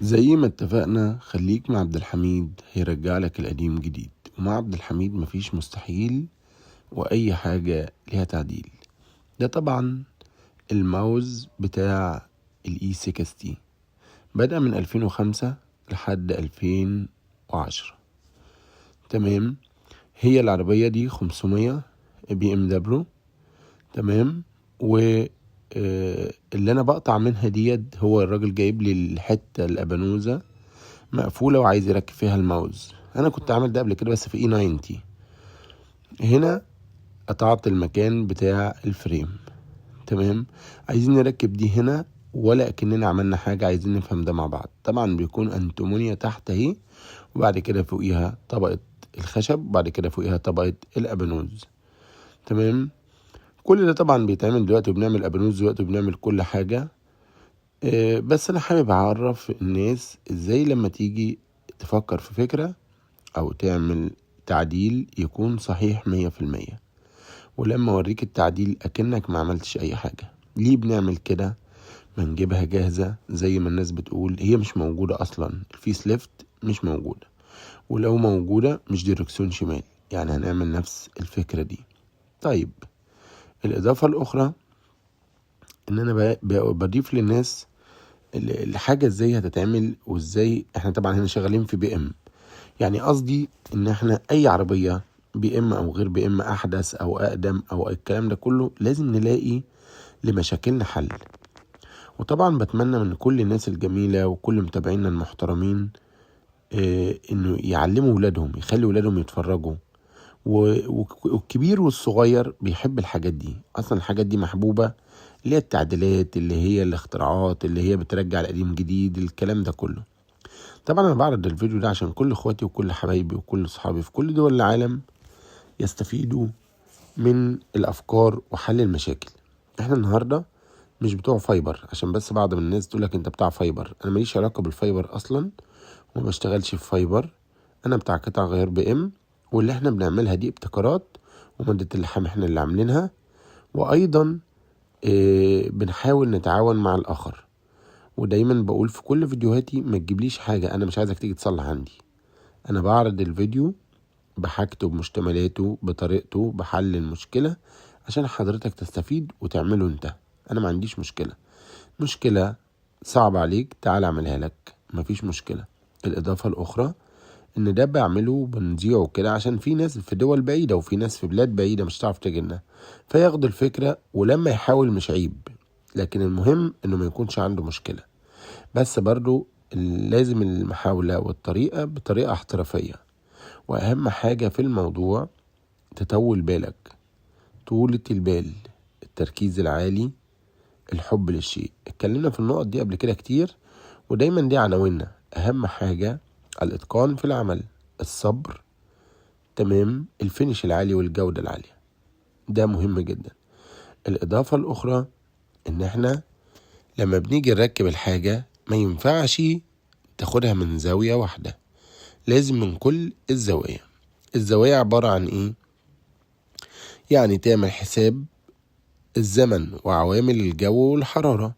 زي ما اتفقنا، خليك مع عبد الحميد، هيرجع لك القديم جديد. ومع عبد الحميد مفيش مستحيل، واي حاجة ليها تعديل. ده طبعا الماوس بتاع ال E60، بدأ من 2005 لحد 2010. تمام، هي العربية دي 500 BMW. تمام، و اللي انا بقطع منها ديت، هو الراجل جايب لي الحتة الابانوزة مقفولة وعايز يركب فيها الماوس. انا كنت عامل ده قبل كده بس في E90. هنا قطعت المكان بتاع ال frame. تمام، عايزين نركب دي هنا ولا اكننا عملنا حاجة؟ عايزين نفهم ده مع بعض. طبعا بيكون انتمونيا تحت اهي، وبعد كده فوقيها طبقة الخشب، وبعد كده فوقيها طبقة الابانوز. تمام، كل ده طبعا بيتعمل دلوقتي، وبنعمل ابانوز دلوقتي، وبنعمل كل حاجة. بس انا حابب اعرف الناس ازاي لما تيجي تفكر في فكرة او تعمل تعديل يكون صحيح 100%، ولما اوريك التعديل اكنك ما عملتش اي حاجة. ليه بنعمل كده؟ ما نجيبها جاهزة زي ما الناس بتقول، هي مش موجودة اصلا، ال face lift مش موجودة، ولو موجودة مش ديركسيون شمال، يعني هنعمل نفس الفكرة دي. طيب، الإضافة الأخرى إن أنا بضيف للناس الحاجة إزاي هتتعمل، وإزاي إحنا طبعا هنا شغالين في BM. يعني قصدي إن إحنا أي عربية BM أو غير BM، أحدث أو أقدم أو الكلام ده كله، لازم نلاقي لمشاكلنا حل. وطبعا بتمنى من كل الناس الجميلة وكل متابعينا المحترمين، إنه يعلموا ولادهم، يخلي ولادهم يتفرجوا، والكبير والصغير بيحب الحاجات دي. أصلا الحاجات دي محبوبة، اللي هي التعديلات، اللي هي الاختراعات، اللي هي بترجع القديم جديد، الكلام ده كله. طبعا أنا بعرض الفيديو ده عشان كل اخواتي وكل حبايبي وكل اصحابي في كل دول العالم يستفيدوا من الأفكار وحل المشاكل. احنا النهاردة مش بتوع fiber، عشان بس بعض من الناس تقولك انت بتاع fiber. انا ماليش علاقة بال fiber اصلا، وما بشتغلش في fiber. انا بتاع قطع غيار BM، واللي احنا بنعملها دي ابتكارات، ومادة اللحام احنا اللي عاملينها، وايضا بنحاول نتعاون مع الاخر. ودايما بقول في كل فيديوهاتي، ما تجيبليش حاجة، انا مش عايزك تيجي تصلح عندي. انا بعرض الفيديو بحاجته، بمشتملاته، بطريقته، بحل المشكلة، عشان حضرتك تستفيد وتعمله انت. انا ما عنديش مشكلة. مشكلة صعبة عليك، تعال اعملها لك، مفيش مشكلة. الاضافة الاخرى ان ده بعمله بنذيعه كده عشان في ناس في دول بعيدة وفي ناس في بلاد بعيدة مش هتعرف تجيلنا، فياخدوا الفكرة، ولما يحاول مش عيب، لكن المهم انه ما يكونش عنده مشكلة. بس برضو لازم المحاولة والطريقة بطريقة احترافية. واهم حاجة في الموضوع تطول بالك، طولة البال، التركيز العالي، الحب للشيء. اتكلمنا في النقط دي قبل كده كتير، ودايما دي عناويننا. اهم حاجة الاتقان في العمل، الصبر، تمام، ال finish العالي والجودة العالية، ده مهم جدا. الاضافة الاخرى ان احنا لما بنيجي نركب الحاجة ما ينفعش تاخدها من زاوية واحدة، لازم من كل الزوايا. الزوايا عبارة عن ايه؟ يعني تعمل حساب الزمن وعوامل الجو والحرارة،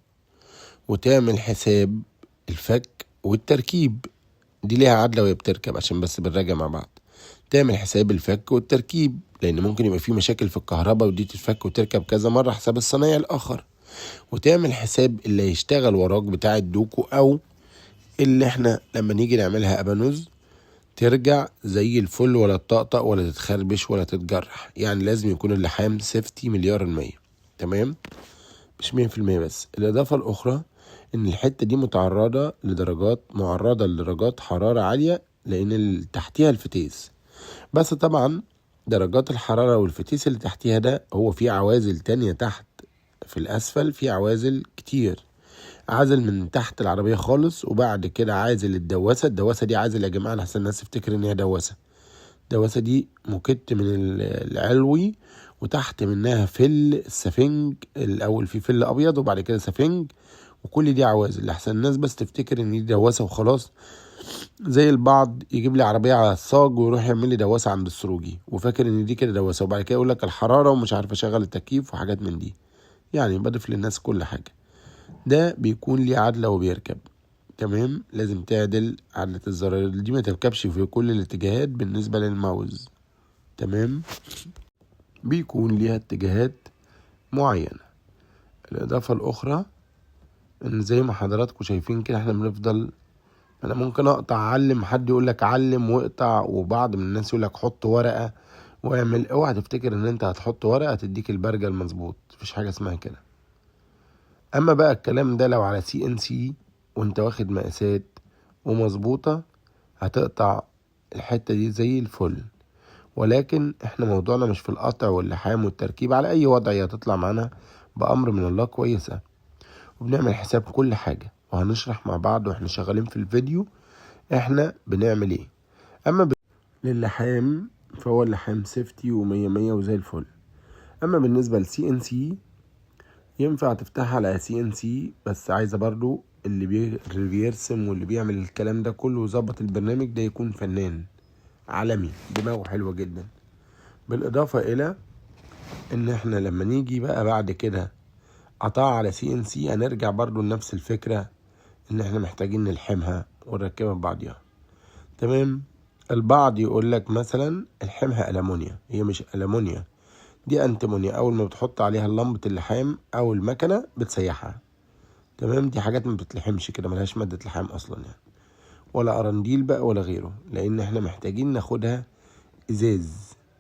وتعمل حساب الفك والتركيب، دي ليها عدلة وهي بتركب عشان بس بنراجع مع بعض. تعمل حساب الفك والتركيب، لأن ممكن يبقى في مشاكل في الكهرباء ودي تتفك وتركب كذا مرة حساب الصنايعي الآخر. وتعمل حساب اللي هيشتغل وراك بتاع الدوكو، أو اللي احنا لما نيجي نعملها أبانوز ترجع زي الفل، ولا تطقطق ولا تتخربش ولا تتجرح. يعني لازم يكون اللحام safety مليار المية، تمام، مش 100% بس. الإضافة الأخرى إن الحتة دي متعرضة لدرجات، معرضة لدرجات حرارة عالية، لأن اللي تحتيها الفتيس. بس طبعا درجات الحرارة والفتيس اللي تحتيها ده، هو في عوازل تانية تحت في الأسفل، في عوازل كتير، عازل من تحت العربية خالص، وبعد كده عازل الدواسة. الدواسة دي عازل يا جماعة، لحسن الناس تفتكر إن هي دواسة. الدواسة دي موكيت من العلوي، وتحت منها فل السفنج، الأول في فل أبيض وبعد كده سفنج، وكل دي عوازل، لحسن الناس بس تفتكر إن دي دواسة وخلاص. زي البعض يجيب لي عربية على الصاج ويروح يعمل لي دواسة عند السروجي، وفاكر إن دي كده دواسة، وبعد كده يقول لك الحرارة ومش عارف أشغل التكييف وحاجات من دي. يعني بضيف للناس كل حاجة. ده بيكون ليه عدلة وبيركب. تمام، لازم تعدل عدلة الزراير دي، ما تركبش في كل الاتجاهات بالنسبة للماوس. تمام، بيكون ليها اتجاهات معينة. الإضافة الأخرى إن زي ما حضراتكم شايفين كده احنا بنفضل، أنا ممكن أقطع علم، حد يقول لك علم واقطع، وبعض من الناس يقول لك حط ورقة واعمل. اوعى تفتكر إن أنت هتحط ورقة تديك البرجل المظبوط، مفيش حاجة اسمها كده. أما بقى الكلام ده لو على CNC وأنت واخد مقاسات ومظبوطة هتقطع الحتة دي زي الفل. ولكن احنا موضوعنا مش في القطع واللحام والتركيب، على أي وضع هي هتطلع معانا بأمر من الله كويسة، وبنعمل حساب كل حاجة، وهنشرح مع بعض واحنا شغالين في الفيديو احنا بنعمل ايه. اما للحام فهو اللحام safety ومية مية وزي الفل. اما بالنسبة لل CNC ينفع تفتحها على CNC، بس عايزة برضو اللي بيرسم واللي بيعمل الكلام ده كله ويظبط البرنامج ده يكون فنان عالمي، دماغه حلوة جدا. بالاضافة الى ان احنا لما نيجي بقى بعد كده قطع على CNC هنرجع برضو لنفس الفكرة، ان احنا محتاجين نلحمها ونركبها ببعضيها. تمام، البعض يقول لك مثلا الحمها ألمونيا، هي مش ألمونيا، دي أنتيمونيا. أول ما بتحط عليها لمبة اللحام أو المكنة بتسيحها. تمام، دي حاجات ما بتلحمش كده، ملهاش مادة لحام أصلا يعني، ولا أرنديل بقى ولا غيره، لأن احنا محتاجين ناخدها إزاز،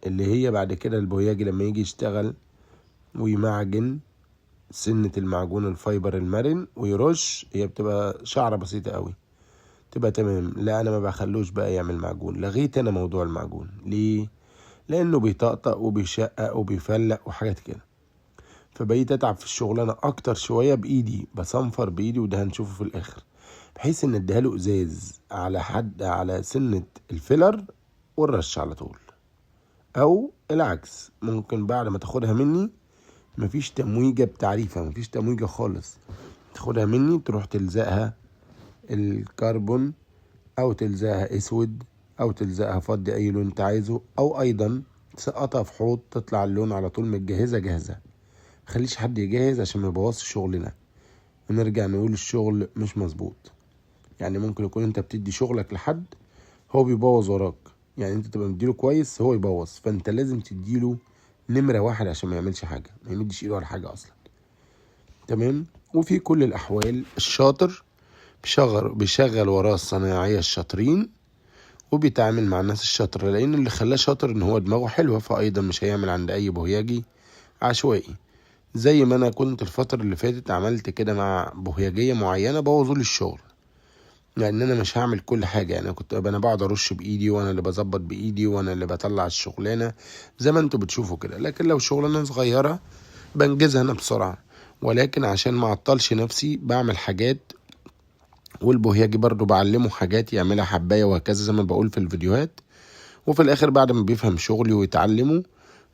اللي هي بعد كده البوياجي لما يجي يشتغل ويمعجن سنة المعجون ال fiber المرن ويرش، هي بتبقى شعرة بسيطة قوي تبقى تمام. لا أنا ما بخلوش بقى يعمل معجون، لغيت أنا موضوع المعجون. ليه؟ لأنه بيطقطق وبيشقق وبيفلق وحاجات كده، فبقيت أتعب في الشغلانة أكتر شوية بإيدي، بصنفر بإيدي، وده هنشوفه في الآخر، بحيث إن أديها له إزاز على حد على سنة ال filler والرش على طول، أو العكس ممكن بعد ما تاخدها مني مفيش تمويجة بتعريفة، مفيش تمويجة خالص، تاخدها مني تروح تلزقها الكربون أو تلزقها أسود أو تلزقها فضي، أي لون أنت عايزه، أو أيضا تسقطها في حوض تطلع اللون على طول متجهزة جاهزة. مخليش حد يجهز عشان ما يبوظش شغلنا ونرجع نقول الشغل مش مظبوط. يعني ممكن يكون انت بتدي شغلك لحد هو بيبوظ وراك، يعني انت تبقى مديله كويس هو يبوظ، فانت لازم تديله نمرة واحد عشان ما يعملش حاجة، ما يمدش ايده على حاجة اصلا. تمام، وفي كل الاحوال الشاطر بيشغل وراه الصنايعية الشاطرين، وبيتعامل مع الناس الشاطرة، لان اللي خلاه شاطر ان هو دماغه حلوة، فايضا مش هيعمل عند اي بوهياجي عشوائي. زي ما انا كنت الفترة اللي فاتت عملت كده مع بوهياجية معينة بوظوا لي الشغل، لان انا مش هعمل كل حاجة، يعني كنت انا بقعد ارش بايدي، وانا اللي بظبط بايدي، وانا اللي بطلع الشغلانة زي ما انتوا بتشوفوا كده. لكن لو شغلانة صغيرة بنجزها انا بسرعة، ولكن عشان ما اعطلش نفسي بعمل حاجات، والبوهياجي برضو بعلمه حاجات يعملها حباية وهكذا زي ما بقول في الفيديوهات. وفي الاخر بعد ما بيفهم شغلي ويتعلمه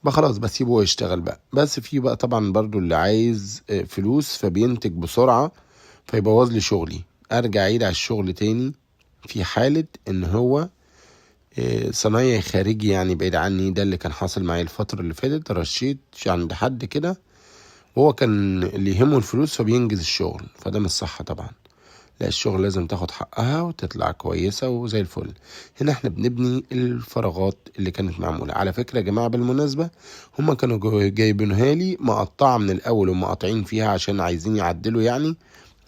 خلاص بسيبه هو يشتغل بقى. بس في بقى طبعا برضو اللي عايز فلوس فبينتج بسرعة فيبوظ لي شغلي، ارجع اعيد على الشغل تاني في حالة ان هو صنايعي خارجي يعني بعيد عني. ده اللي كان حاصل معايا الفترة اللي فاتت، رشيت عند حد كده وهو كان اللي يهمه الفلوس فبينجز الشغل، فده مش صح طبعا. لا الشغل لازم تاخد حقها وتطلع كويسة وزي الفل. هنا احنا بنبني الفراغات اللي كانت معمولة. على فكرة يا جماعة بالمناسبة هما كانوا جايبينها لي مقطعة من الأول ومقاطعين فيها عشان عايزين يعدلوا يعني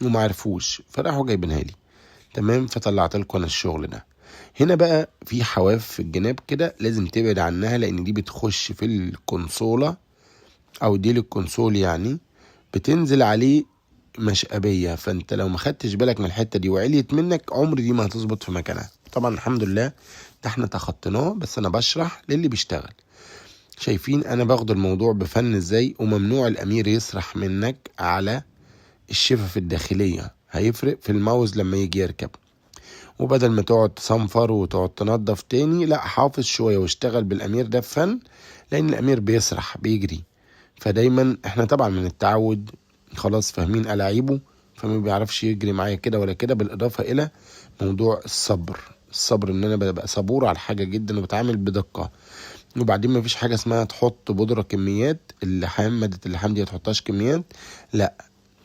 وما عرفوش، فراحوا جايبينها لي. تمام، فطلعت لكم انا الشغل ده. هنا بقى في حواف في الجناب كده لازم تبعد عنها، لان دي بتخش في الكونسولة او دي للكونسول يعني، بتنزل عليه مشقبية، فانت لو ما خدتش بالك من الحتة دي وعليت منك عمر دي ما هتظبط في مكانها. طبعا الحمد لله ده احنا تخطيناه، بس انا بشرح للي بيشتغل. شايفين انا باخد الموضوع بفن ازاي، وممنوع الامير يسرح منك على الشفف الداخلية، هيفرق في الماوس لما يجي يركب. وبدل ما تقعد تصنفر وتقعد تنظف تاني، لا حافظ شوية واشتغل بالامير ده بفن، لان الامير بيسرح بيجري. فدايما احنا طبعا من التعود خلاص فاهمين ألاعيبه، فما بيعرفش يجري معايا كده ولا كده. بالإضافة إلى موضوع الصبر، الصبر إن أنا ببقى صبور على الحاجة جدا وبتعامل بدقة. وبعدين ما فيش حاجة اسمها تحط بودرة كميات، اللحام مادة اللحام دي ما تحطهاش كميات، لا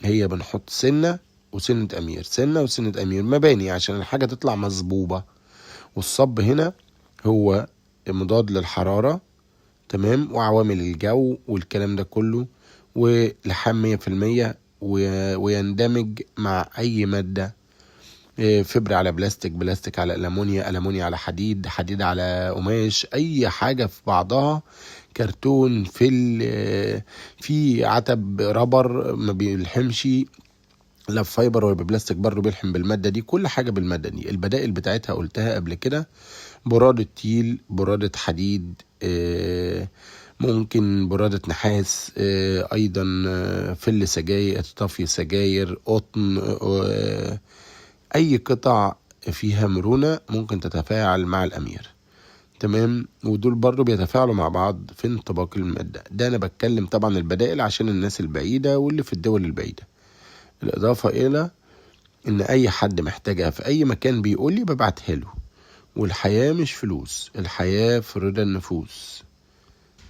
هي بنحط سنة وسنة امير، سنة وسنة امير مباني عشان الحاجة تطلع مصبوبة. والصب هنا هو مضاد للحرارة، تمام، وعوامل الجو والكلام ده كله، ولحام 100%، ويندمج مع أي مادة، فبر على بلاستيك، بلاستيك على ألمونيا، ألمونيا على حديد، حديد على قماش، أي حاجة في بعضها، كرتون، فل، في عتب rubber ما بيلحمش، لا fiber ولا ببلاستيك برضه بيلحم بالمادة دي، كل حاجة بالمادة دي. البدائل بتاعتها قلتها قبل كده، برادة تيل، برادة حديد، ممكن برادة نحاس، أيضا، فل سجاير، طفي سجاير، قطن، أي قطع فيها مرونة ممكن تتفاعل مع الأمير، تمام. ودول برضو بيتفاعلوا مع بعض في انطباق المادة. ده أنا بتكلم طبعا البدائل عشان الناس البعيدة واللي في الدول البعيدة. الإضافة إلى إن أي حد محتاجها في أي مكان بيقول لي ببعتها له. والحياة مش فلوس، الحياة في رضا النفوس.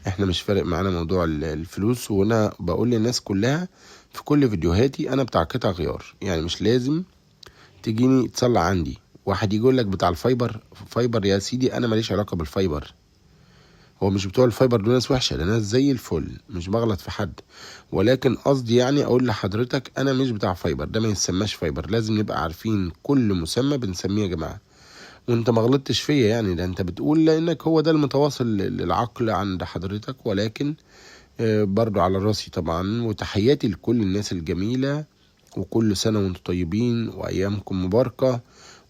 احنا مش فارق معانا موضوع الفلوس. وانا بقول للناس كلها في كل فيديوهاتي انا بتاع قطع غيار، يعني مش لازم تجيني تصلع عندي. واحد يقول لك بتاع ال fiber، fiber يا سيدي انا ماليش علاقة بال fiber. هو مش بتوع ال fiber دول ناس وحشة، ده ناس زي الفل، مش بغلط في حد، ولكن قصدي اقول لحضرتك انا مش بتاع fiber، ده ما يسماش fiber. لازم نبقى عارفين كل مسمى بنسميه يا جماعة. وانت ما غلطتش فيا ده انت بتقول لانك هو ده المتواصل للعقل عند حضرتك، ولكن، برضو على راسي طبعا. وتحياتي لكل الناس الجميلة، وكل سنة وانتم طيبين وايامكم مباركة،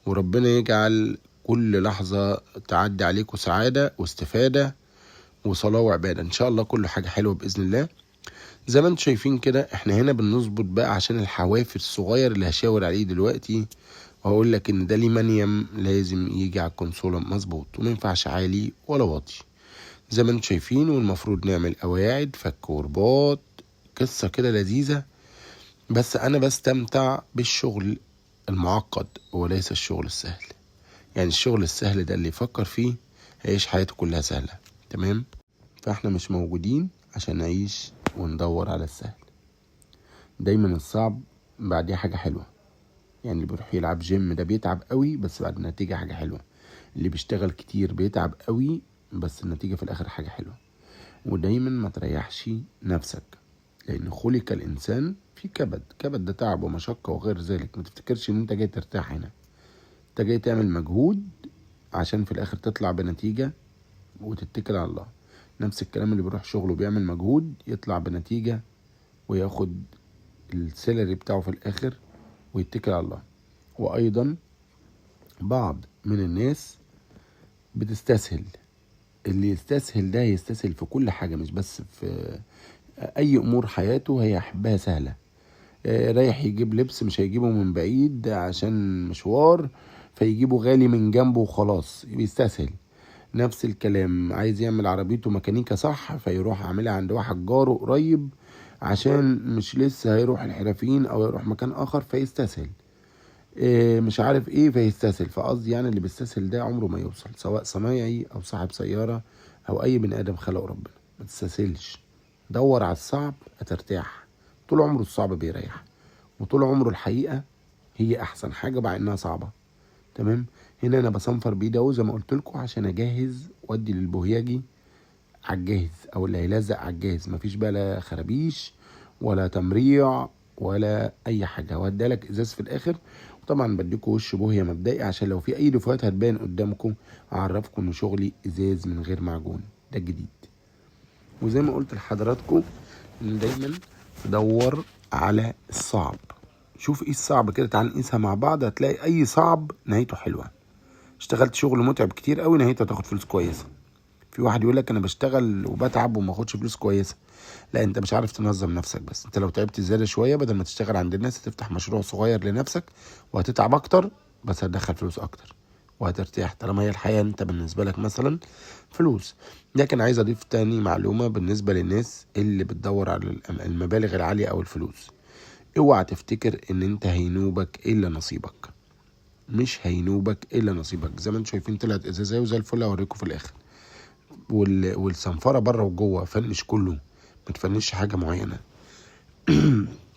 وربنا يجعل كل لحظة تعدي عليكم سعادة واستفادة وصلاة وعبادة إن شاء الله، كل حاجة حلوة بإذن الله. زي ما انتم شايفين كده احنا هنا بنظبط بقى عشان الحوافر الصغير اللي هشاور عليه دلوقتي، وهقول لك ان ده ليه منيم لازم يجي على الكونسولة مظبوط، وما ينفعش عالي ولا واطي زي ما انتم شايفين. والمفروض نعمل قواعد فك ورباط، قصة كده لذيذة. بس انا بستمتع بالشغل المعقد وليس الشغل السهل. الشغل السهل ده اللي يفكر فيه هيعيش حياته كلها سهلة، تمام. فاحنا مش موجودين عشان نعيش وندور على السهل، دايما الصعب بعديه حاجة حلوة. اللي بيروح يلعب جيم ده بيتعب قوي بس بعد النتيجة حاجة حلوة، اللي بيشتغل كتير بيتعب قوي بس النتيجة في الآخر حاجة حلوة. ودايما ما تريحش نفسك، لأن خلق الإنسان في كبد، كبد ده تعب ومشقة وغير ذلك. ما تفتكرش إن أنت جاي ترتاح هنا، أنت جاي تعمل مجهود عشان في الآخر تطلع بنتيجة وتتكل على الله. نفس الكلام اللي بيروح شغله بيعمل مجهود يطلع بنتيجة وياخد السالري بتاعه في الآخر ويتكل على الله. وأيضا بعض من الناس بتستسهل، اللي يستسهل ده يستسهل في كل حاجة، مش بس في أي أمور حياته هيحبها سهلة. رايح يجيب لبس مش هيجيبه من بعيد عشان مشوار، فيجيبه غالي من جنبه وخلاص، بيستسهل. نفس الكلام عايز يعمل عربيته ميكانيكا صح، فيروح عاملها عند واحد جاره قريب عشان مش لسه هيروح الحرفيين او يروح مكان اخر، فيستسهل. مش عارف ايه فيستسهل. فقصدي اللي بيستسهل ده عمره ما يوصل، سواء صنايعي او صاحب سيارة او اي بني ادم خلقه ربنا. ما تستسهلش، دور على الصعب هترتاح. طول عمره الصعب بيريح، وطول عمره الحقيقة هي احسن حاجة مع انها صعبة، تمام. هنا انا بصنفر بيه ده زي ما قلت لكم عشان اجهز وادي للبوهياجي على الجاهز، او اللي هيلزق على الجاهز، مفيش بقى لا خرابيش ولا تمريع ولا اي حاجه، وهدي لك ازاز في الاخر. وطبعا بديكم وش بوهيه مبدئي عشان لو في اي دفعات هتبان قدامكم اعرفكم ان شغلي ازاز من غير معجون، ده الجديد. وزي ما قلت لحضراتكم ان دايما تدور على الصعب، شوف ايه الصعب كده، تعال نقيسها مع بعض، هتلاقي اي صعب نهايته حلوه. اشتغلت شغل متعب كتير قوي نهايته هتاخد فلوس كويسه. في واحد يقول لك انا بشتغل وبتعب وما اخدش فلوس كويسه، لا انت مش عارف تنظم نفسك. بس انت لو تعبت زياده شويه، بدل ما تشتغل عند الناس هتفتح مشروع صغير لنفسك، وهتتعب اكتر بس هتدخل فلوس اكتر وهترتاح، طالما هي الحياه انت بالنسبه لك مثلا فلوس. لكن عايز اضيف تاني معلومه بالنسبه للناس اللي بتدور على المبالغ العاليه او الفلوس، اوعى تفتكر ان انت هينوبك الا نصيبك، مش هينوبك الا نصيبك. زي ما انتم شايفين طلعت ازازه وزي الفل، هوريكم في الاخر. والصنفره بره وجوه، فنش كله، ما تفنش حاجه معينه.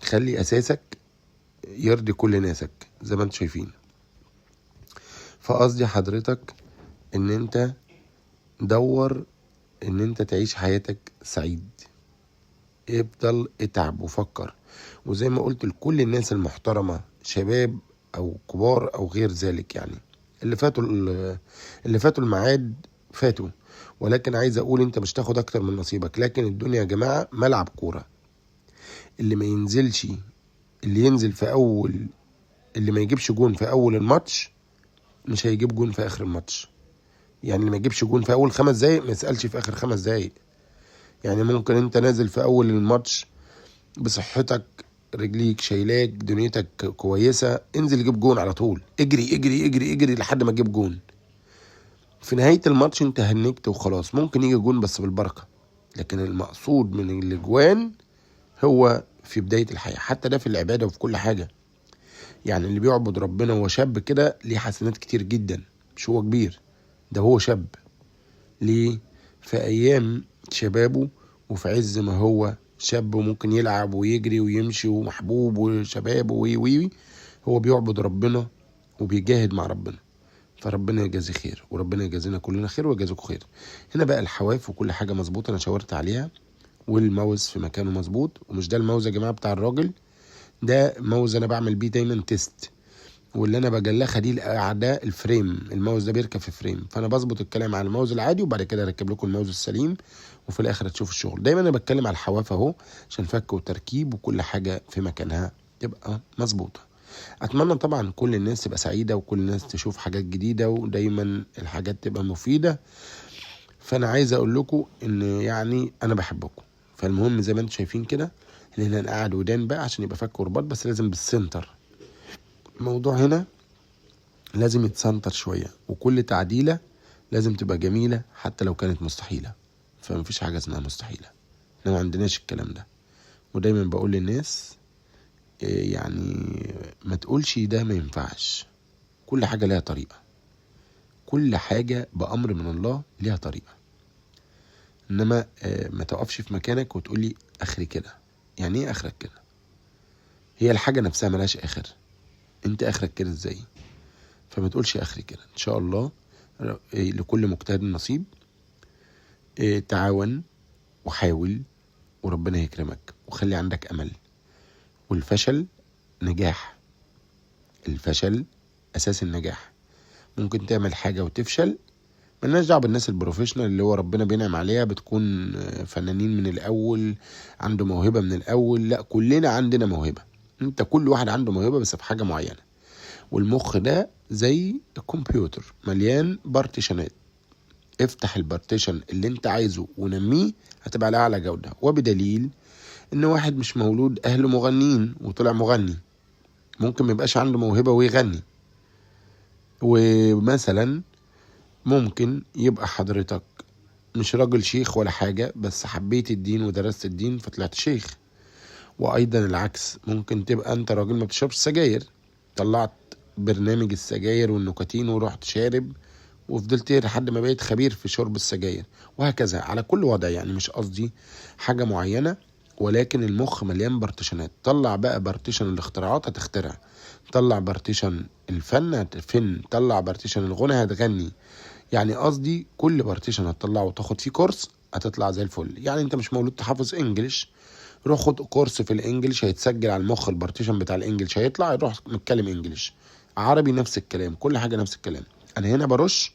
خلي اساسك يرضي كل ناسك زي ما انتم شايفين. فقصدي حضرتك ان انت دور ان انت تعيش حياتك سعيد، افضل اتعب وفكر. وزي ما قلت لكل الناس المحترمة، شباب او كبار او غير ذلك، يعني اللي فاتوا الميعاد فاتوا، ولكن عايز اقول انت مش تاخد اكتر من نصيبك. لكن الدنيا يا جماعة ملعب كورة، اللي ما ينزلش، اللي ينزل في اول، اللي ما يجيبش جون في اول الماتش مش هيجيب جون في اخر الماتش. يعني اللي ما يجيبش جون في اول 5 دقايق ما يسألش في اخر 5 دقايق. يعني ممكن انت نازل في اول الماتش بصحتك، رجليك شايلاك، دنيتك كويسة، انزل جيب جون على طول، اجري اجري اجري اجري لحد ما تجيب جون. في نهاية الماتش انت هنكت وخلاص، ممكن يجي جون بس بالبركة، لكن المقصود من الاجوان هو في بداية الحياة. حتى ده في العبادة وفي كل حاجة. يعني اللي بيعبد ربنا وهو شاب كده ليه حسنات كتير جدا، مش هو كبير، ده هو شاب. ليه؟ في أيام شبابه وفي عز ما هو شاب وممكن يلعب ويجري ويمشي ومحبوب وشباب وي وي، هو بيعبد ربنا وبيجاهد مع ربنا. فربنا يجازي خير، وربنا يجازينا كلنا خير ويجازيكم خير. هنا بقى الحواف وكل حاجة مظبوطة، أنا شاورت عليها، والماوس في مكانه مظبوط. ومش ده الماوس يا جماعة بتاع الراجل، ده ماوس أنا بعمل بيه دايما test، واللي أنا بجلخها دي الأعداء ال frame، الماوس ده بيركب في frame، فأنا بظبط الكلام على الماوس العادي وبعد كده أركب لكم الماوس السليم، وفي الآخر هتشوفوا الشغل. دايما أنا بتكلم على الحواف أهو عشان فك وتركيب وكل حاجة في مكانها تبقى مظبوطة. أتمنى طبعا كل الناس تبقى سعيدة وكل الناس تشوف حاجات جديدة ودايما الحاجات تبقى مفيدة. فأنا عايز أقول لكم إن أنا بحبكم. فالمهم زي ما انتم شايفين كده إن هنا نقعد ودان بقى عشان يبقى فك ورباط، بس لازم بال center. الموضوع هنا لازم يتسنتر شوية، وكل تعديلة لازم تبقى جميلة حتى لو كانت مستحيلة. فمفيش حاجة اسمها مستحيلة، احنا ما عندناش الكلام ده. ودايما بقول للناس ما تقولش ده ما ينفعش، كل حاجة لها طريقة، كل حاجة بأمر من الله ليها طريقة. إنما ما تقفش في مكانك وتقولي آخري كده. يعني إيه آخرك كده؟ هي الحاجة نفسها ملهاش آخر، أنت آخرك كده إزاي؟ فما تقولش آخري كده. إن شاء الله لكل مجتهد نصيب. تعاون وحاول وربنا يكرمك، وخلي عندك أمل. والفشل نجاح، الفشل أساس النجاح. ممكن تعمل حاجة وتفشل، ملناش دعوة بالناس ال professional اللي هو ربنا بينعم عليها، بتكون فنانين من الأول، عنده موهبة من الأول. لا، كلنا عندنا موهبة، انت كل واحد عنده موهبة بس في حاجة معينة. والمخ ده زي الكمبيوتر مليان partition ات، افتح ال partition اللي انت عايزه ونميه هتبقى على أعلى جودة. وبدليل ان واحد مش مولود اهله مغنيين وطلع مغني، ممكن ما يبقاش عنده موهبة ويغني. ومثلا ممكن يبقى حضرتك مش راجل شيخ ولا حاجة، بس حبيت الدين ودرست الدين فطلعت شيخ. وأيضا العكس، ممكن تبقى أنت راجل ما بتشربش سجاير، طلعت برنامج السجاير والنيكوتين ورحت شارب وفضلت لحد ما بقيت خبير في شرب السجاير، وهكذا على كل وضع. مش قصدي حاجة معينة، ولكن المخ مليان partition ات. طلع بقى partition الاختراعات هتخترع، طلع partition الفن هتفن، طلع partition الغنى هتغني. قصدي كل partition هتطلعه وتاخد فيه كورس هتطلع زي الفل. انت مش مولود تحافظ English، روح خد كورس في ال English هيتسجل على المخ، ال partition بتاع ال English هيطلع، يروح متكلم English. عربي نفس الكلام، كل حاجة نفس الكلام. انا هنا برش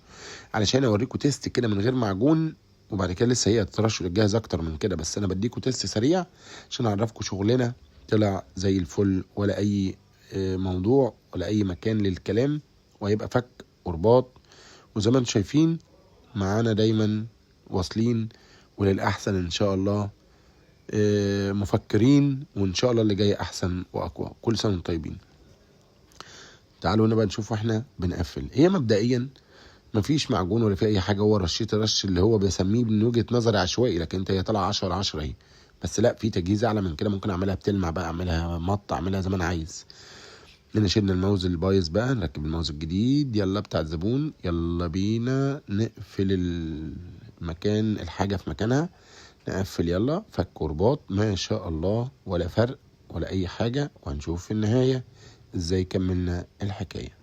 علشان اوريكم test كده من غير معجون، وبعد كده لسه هي هتترش وتتجهز اكتر من كده، بس انا بديكم test سريع عشان اعرفكم شغلنا طلع زي الفل، ولا اي موضوع ولا اي مكان للكلام، وهيبقى فك ورباط. وزي ما انتم شايفين معانا دايما واصلين وللأحسن إن شاء الله، مفكرين، وإن شاء الله اللي جاي أحسن وأقوى. كل سنة وانتم طيبين. تعالوا هنا بقى نشوف واحنا بنقفل. هي مبدئيا مفيش معجون ولا في أي حاجة، هو رشيت رش اللي هو بيسميه من وجهة نظري عشوائي، لكن انت هي طالعة 10 10 اهي، بس لا في تجهيز أعلى من كده، ممكن أعملها بتلمع بقى، أعملها مط، أعملها زي ما أنا عايز. هنا شلنا الماوس البايظ بقى، نركب الماوس الجديد، يلا بتاع الزبون، يلا بينا نقفل المكان، الحاجة في مكانها، نقفل يلا، فك ورباط ما شاء الله، ولا فرق ولا اي حاجة، وهنشوف في النهاية ازاي كملنا الحكاية.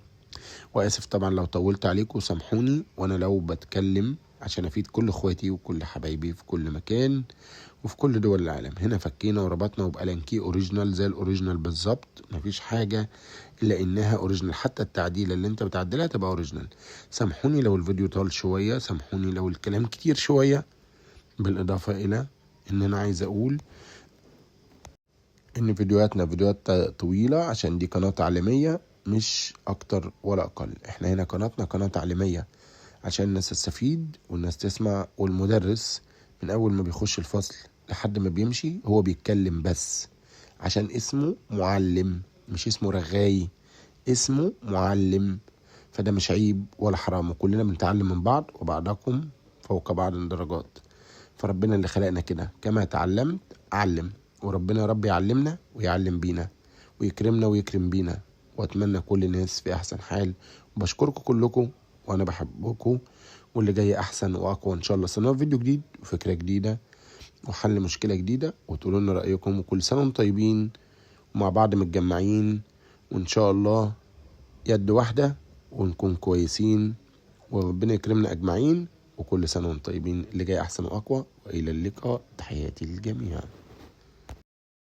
واسف طبعا لو طولت عليكم، سامحوني، وانا لو بتكلم عشان افيد كل اخواتي وكل حبايبي في كل مكان وفي كل دول العالم. هنا فكينا وربطنا وبألانكيه original زي ال original بالظبط، مفيش حاجة الا انها original، حتى التعديله اللي انت بتعدلها تبقى original. سامحوني لو الفيديو طال شوية، سامحوني لو الكلام كتير شوية، بالاضافة الى ان انا عايز اقول ان فيديوهاتنا فيديوهات طويلة عشان دي قناة تعليمية مش اكتر ولا اقل. احنا هنا قناتنا قناة تعليمية عشان الناس تستفيد والناس تسمع، والمدرس من اول ما بيخش الفصل لحد ما بيمشي هو بيتكلم بس، عشان اسمه معلم مش اسمه رغاي، اسمه معلم. فده مش عيب ولا حرام، وكلنا بنتعلم من بعض، وبعضكم فوق بعض درجات. فربنا اللي خلقنا كده، كما تعلمت علم، وربنا يا رب يعلمنا ويعلم بينا ويكرمنا ويكرم بينا. واتمنى كل الناس في احسن حال، وبشكركم كلكم وانا بحبكم، واللي جاي احسن واقوى ان شاء الله. استنوا فيديو جديد وفكره جديدة وحل مشكلة جديدة، وتقولوا لنا رايكم. وكل سنة وانتم طيبين ومع بعض متجمعين، وان شاء الله يد واحدة ونكون كويسين، وربنا يكرمنا اجمعين. وكل سنة وانتم طيبين، اللي جاي احسن واقوى. والى اللقاء، تحياتي للجميع.